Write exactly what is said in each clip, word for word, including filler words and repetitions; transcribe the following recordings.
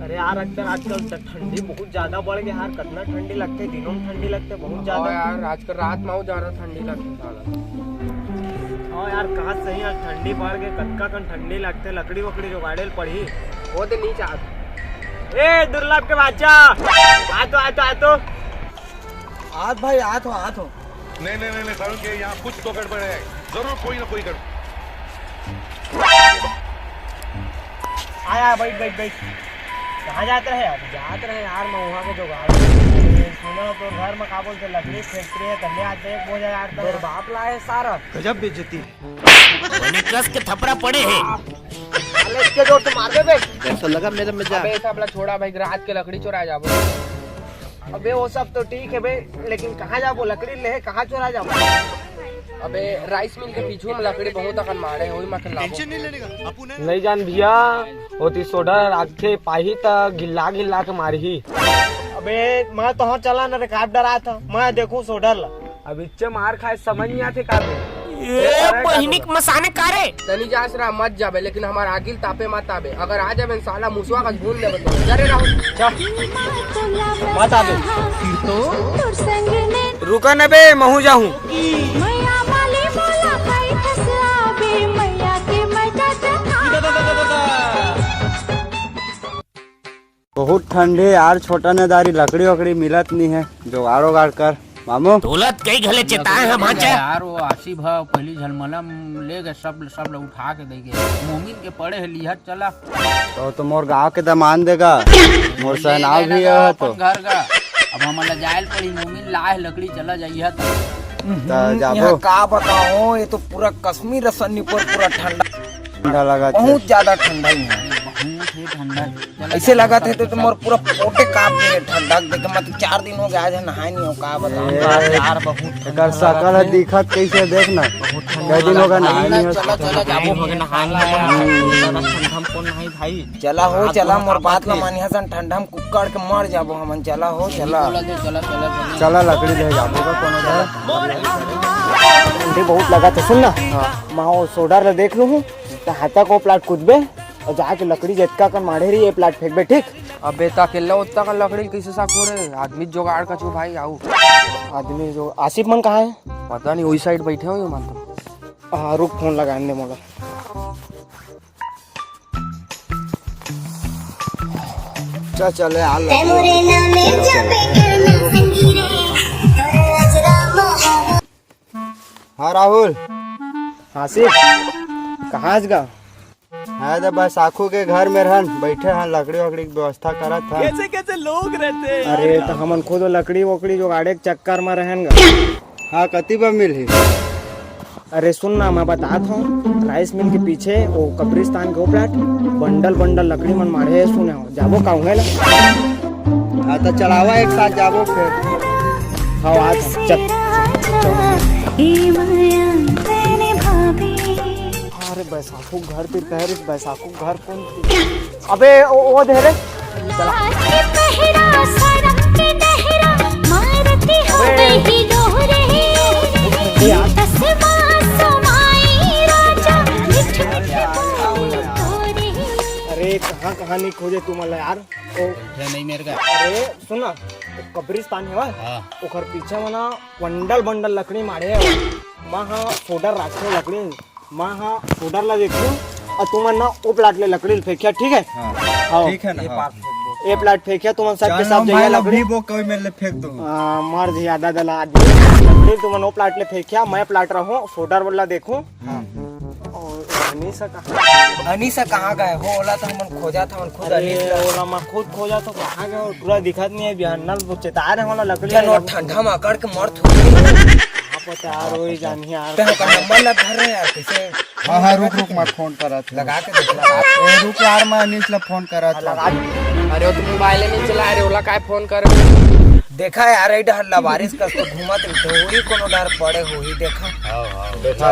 अरे यार, अक्सर आजकल त ठंडी बहुत ज्यादा बढ़ गया यार। कितना ठंडी लगते, दिनों में ठंडी लगते बहुत ज्यादा। हाँ यार, आजकल रात में ज्यादा ठंडी लगते साला। हाँ यार, कहा सही है, ठंडी बढ़ गई, कतका कन ठंडी लगते, लकड़ी वकड़ी जुगाड़े ल पड़ी। वो तो नहीं चाहत। ए दुर्लभ के बच्चा, आ तो, आ तो, आ तो। आत भाई, आत हो, आत हो। नहीं नहीं नहीं नहीं, सारुण के यहाँ कुछ तो गड़बड़ है, जरूर कोई ना कोई गड़बड़। आया, बैठ बैठ बैठ। कहाँ जात रहे अब? जात रहे यार, मैं वहाँ के जुगाड़। सुनो तो घर में का बोलते, लकड़ी फैक्ट्री है, तब ले आते एक बोझा यार। तोर बाप लाए सारा। गजब बेइज्जती है। बने कस के थपरा पड़े है। अरे इसके जोर से मार दे बे। कैसा लगा मेरा मजाक? अबे सब ला छोड़ा भाई, रात के लकड़ी चुरा जाबो। अबे वो सब तो ठीक है बे, लेकिन कहाँ जाबो? लकड़ी ले कहाँ चुरा जाबो? अबे राइस मिल के पीछू में लकड़ी बहुत अकन मारे, वही में अकन लाबो। टेंशन नहीं लेने का, अपू ने। नहीं जान भैया, ओती सोडर आथे पाही त गिल्ला गिल्ला के मारही। अबे मैं तो हाँ चला न रे, काट डरा था मैं, देखूं सोडर ला। अब इच्चे मार खाए समझ नहीं आते का बे? ए, बहिनी के मसाने का रे? तनी जास रहा, मत जाबे, लेकिन हमार आगिल तापे मत आबे। अगर आ जाबे न साला मुसवा का भून देबे तो। जा रे राहुल, जा। मत आबे। रुका न बे, महू जाहूं। बहुत ठंडी यार, छोटा ने दारी लकड़ी वकड़ी मिलत नहीं है, जुगाड़ उगाड़ कर मामू। दौलत कई घले चेताए है भांचा। यार वो आसिफ है, पहली झलमलम ले गए, सब सब लोग उठा के दे गए। मोमिन के पड़े है लिहत चला। तो, तो मोर गांव के दमान देगा, मोर सहनाव भी है तो। अपन घर का। अब हम ला जायल पड़ी, मोमिन लाए लकड़ी चला जाइए तो। त जाबो। यहाँ का बताओ, ये तो पूरा कश्मीर सन्नी पर पूरा ठंडा। ठंडा लगा थे। बहुत ज्यादा ठंडा ही है। बहुत ही ठंडा। ऐसे लगा थे तो तुम्हार पूरा पोटे कांप गए ठंडा देख के। मैं तो चार दिन हो गया, आज नहाए नहीं हो, का बताऊं। ए, यार बहुत ठंडा एकर शकल है, दिखत कैसे, देख ना। बहुत ठंडा। कई दिन हो गया नहाए नहीं हो। चला, चला, जाबो। हो गया नहाए नहीं हो। ठंडा में कौन नहाई भाई? चला हो, चला, मोर बात ला मानिया सन, ठंडा में कुक्कड़ के मर जाबो हमन। चला हो, चला। चला, चला, चला। चला, लकड़ी ले जाबो का कोनो जगह। ठंडी बहुत लगा था, सुन ना। हाँ। मैं वो सोडर ला देख लूँ हूँ। त हाता को प्लाट कूदबे और जाके लकड़ी जतका कन माढ़े रही, ये प्लाट फेंकबे, ठीक? अबे, त अकेला उतना का लकड़ी कैसे साफ हो रहे? आदमी जोगाड़ का छू भाई, आऊ। आदमी जो, आसिफ मन कहाँ है? पता नहीं, वही साइड बैठे हो ये मन तो। हाँ, रुक, फोन लगाने दे मोला। चल, चले, आ ले। हाँ राहुल। आसिफ, कहाँ आज गा? हाँ तो बस आखू के घर में रहन, बैठे हैं, लकड़ी वकड़ी की व्यवस्था करत हैं। कैसे कैसे लोग रहते हैं यार। अरे तो हमन खुद लकड़ी वकड़ी जुगाड़े के चक्कर में रहन गा। हाँ, कति बा मिलही? अरे सुन ना, मैं बतात हूँ, राइस मिल के पीछे वो कब्रिस्तान के वो प्लाट, बंडल बंडल लकड़ी मन माढ़े है, सुने हो। जाबो का उहें ला? हाँ, तो चलावा एक साथ जाबो फिर। हाँ, आज चल। अरे बैसाखू घर तिर कह रही, बैसाखू घर कौन? अबे ओ, ओ दे रे। चला। अरे कहाँ कहाँ नहीं खोजे तुमन ला यार। ओ, उठे नहीं मेरे का। अरे सुन ना, कब्रिस्तान है वा? हाँ। ओकर पीछे में ना बंडल बंडल लकड़ी माढ़े है। मैं हा फोडर राखे लकड़ी, मैं हा फोडर ला देखूं, और तुमन ना ओ प्लाट ले लकड़ी ले फेंकिया, ठीक है? हाँ। हाँ। ठीक है ना, ये हाँ। प्लाट फेंकिया, तुमन सब के चल सब ना, जाइए भाई, लकड़ी। अभी वो कोई मेरे ले फेंक दो। हाँ, मर जी आधा दला आदमी। लकड़ी तुमन ओ प्लाट ले फेंकिया, मैं प्लाट रहूं, फोडर वाला देखूं। हाँ। और अनीसा कहाँ? अनीसा कहाँ गए हो? ओला तो हमन खोजा था, हमन खुद अरे, अनीस ला। ओला मैं खुद खोजा तो कहाँ गए हो? पूरा दिखत नहीं है, बिहान ना वो चेता रहे होला लकड़ी जन वो लग- ठंडा में अकड़ के मर थोड़ी। कहाँ पता यार, वही जानी यार। ते ओकर नंबर ला धर रहे यार, कैसे? हाँ, हाँ, रुक, रुक, मैं फोन करा था। लगा के देख, लगा। ए, रुक यार, मैं अनीस ला फोन करा था। लगा। अरे, वो तो मोबाइल नहीं चला रहे, ओला काय फोन कर? देखा यार, ए डहर लवारिस कस तो घूमत रहिथे, वही कोनो डहर पड़े होही, देखा। हाँ, हाँ, देखा।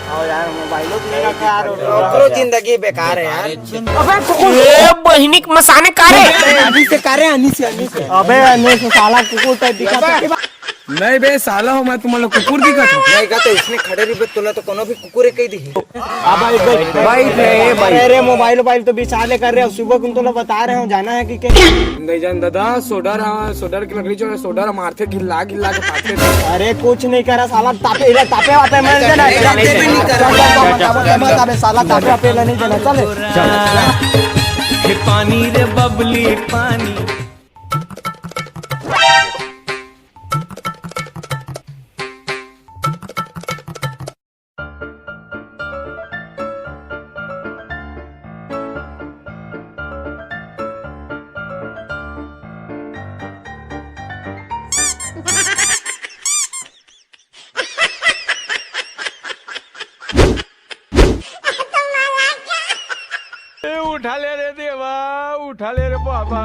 आओ यार, मोबाइलो तो नहीं रखा यार, ओकरो जिंदगी बेकार है यार। अबे कुकुर। ए, बहिनी के मसाने का रे? अभी से का रे, अनी से, अनी से। अबे, अनी से साला कुकुर टाइप दिखाता है। नहीं बे साला हो, मैं तुमन ला कुकुर दिखत हूँ। नहीं का तो इसने खड़े रहिबे, तोला तो कोनो भी कुकुर कह दी। अब भाई, भाई, भाई, अरे, अरे, मोबाइल वोबाइल तो बिछा ले कर रहे हो, सुबह कुन तोला बता रहे हो, जाना है कि क्या? नहीं जान दादा, सोडर, हाँ, सोडर की लकड़ी जो है, सोडर मारथे, घिल्ला, घिल्ला के पाथे। अरे, कुछ नहीं करा साला, तापे, इधर तापे वापे मर जाना। नहीं, नहीं, नहीं, नहीं, चल, चल, चल, चल, चल, चल, साला, तापे वापे नहीं जाना, चल। हे पानी रे बबली पानी। ए, उठा ले रे देवा, उठा ले रे बाबा।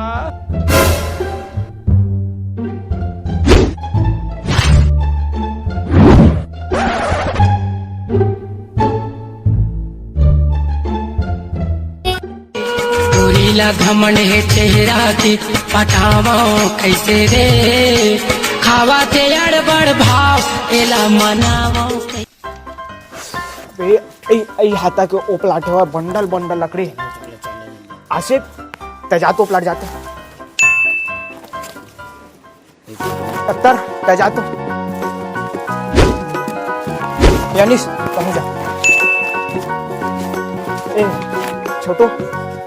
गोरीला घमंड हे चेहरा के, पटावो कैसे रे? खावा ते अड़बड़ भाव, एला मनावो कैसे? ए, ए, ए, हाथा के ओ प्लाट हवा, बंडल, बंडल लकड़ी हे। आसिफ, तैं जा तो ओ प्लाट जाते। अत्तर, तैं जा तो। यानिस, तहूँ जा। ए, छोटू,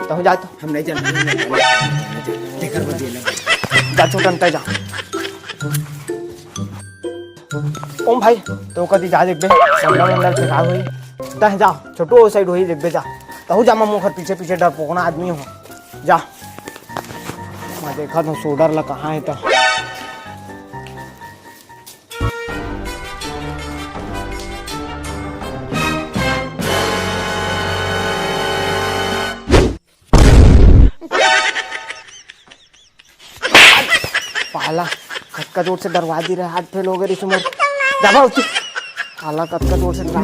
तहूँ जा तो। हम नहीं जाना, हम नहीं जाना। देखा वो जेल में। जा छोटन, तैं जा। ओम भाई, तो कदी जा देखबे, बंडल वंडल फेंका होई। तह जा, छोटू, ओ साइड होई देखबे, जा। तहू जा, मैं ओखर पीछे पीछे डरपोकना आदमी हूँ। जा। मैं देखा था सोडर ला कहाँ है तो। पाला, कतका जोर से डरवा दी रहे, हाथ फेल हो गए रिसु मोर। जाबा उठी। पाला, कतका जोर से डरा।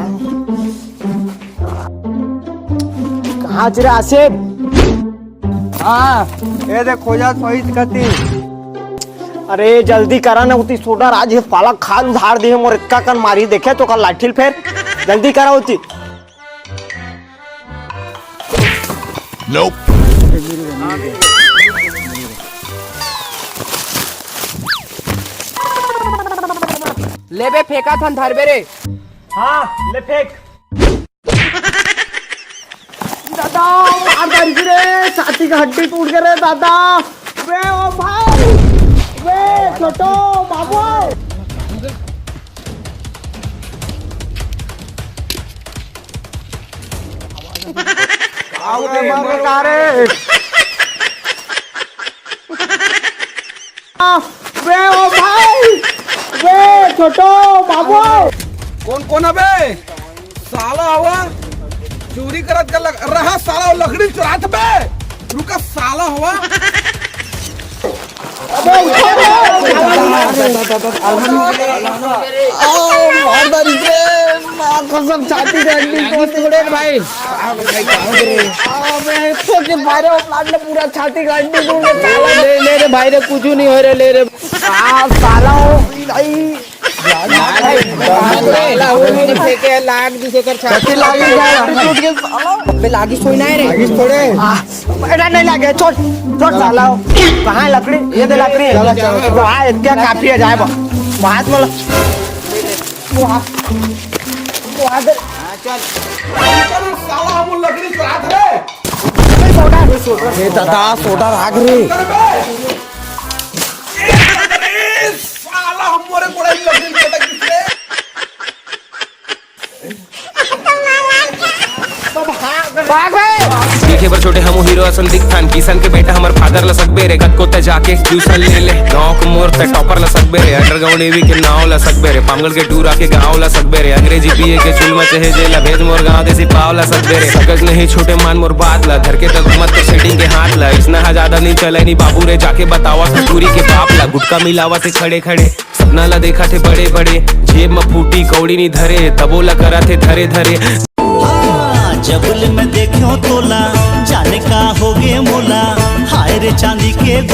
कहाँ च रे आसिफ? हाँ, ए दे खोजा सोई कती। अरे जल्दी करा ना, उती सोडर आज हे पाला खाल उधार दे मोर, इतका कन मारी देखे तो कल लाठी ल फेर। जल्दी करा उती। Nope। लेबे फेंका थन धरबे रे। हाँ, ले फेंक। दादा, मार डारी रे, छाती का हड्डी टूट गए रे दादा। वे ओ भाई, वे छोटो बाबू। आओ रे, मार का रे। वे ओ भाई, वे छोटो बाबू। कौन, कौन अबे? साला हवा चोरी करत का लग रहा, साला वो लकड़ी चुरात बे। रुका साला हवा। अबे उठो रे। आओ, मार डारी रे, माँ कसम छाती का हड्डी तोड़ दे रे भाई। अबे, तो के बारे वो प्लाट ने पूरा छाती का हड्डी तोड़ दे, साला। ले, ले रे भाई रे, कुछ नहीं हो रे, ले रे। आ, साला हो, भाई। लाग, लाग, लाग, लाग, फेंके, लाग, दूसरे कर छाती। कथी लागी जाए, टूट के साला। बे, लागी सोई ना है रे। लागी थोड़े। आ, बेटा नहीं लागे, छोड़, छोड़ साला। कहाँ है लकड़ी? ये दे लकड़ी। चलो, चलो, चलो। वहाँ इतना काफी है, जाए बा। वहाँ से बोलो। वहाँ, वहाँ दे। हाँ, चल। साला हम लकड़ी चुरात रे। ए दादा, सोडर आग रे। अरे साला, हम मोरे कोड़ा ही लकड़ी पटक दिए। भाग बे। देखे बर छोटे हमू हीरो असन दिखथन, किसन के बेटा हमर फादर ल सकबे रे, कतको तै जाके ट्यूशन ले ले, नौक मोर तै टॉपर ल सकबे रे, अंडरग्राउंड एवी के नाव ल सकबे रे, पामगढ़ के टूरा के गाँव ल सकबे रे, अंग्रेजी बीए के चुल म चहे जेला भेज मोर गाँव देसी पाव ल सकबे रे, सकस नहीं छोटे मान मोर बात ल, धर के दब मत तो सेटिंग के हाथ ल, इसना हा ज्यादा नहीं चले नी बाबू रे, जाके बतावा ससुरी के बाप ल, गुटका मिलावा थे खड़े खड़े। सपना ला देखा थे बड़े बड़े, जेब म फूटी कौड़ी नी धरे, तबो ला करा थे धरे धरे। हाँ, जब ले मैं देख्यो तोला, जाने का होगे मोला, हाय रे चांदी के गो-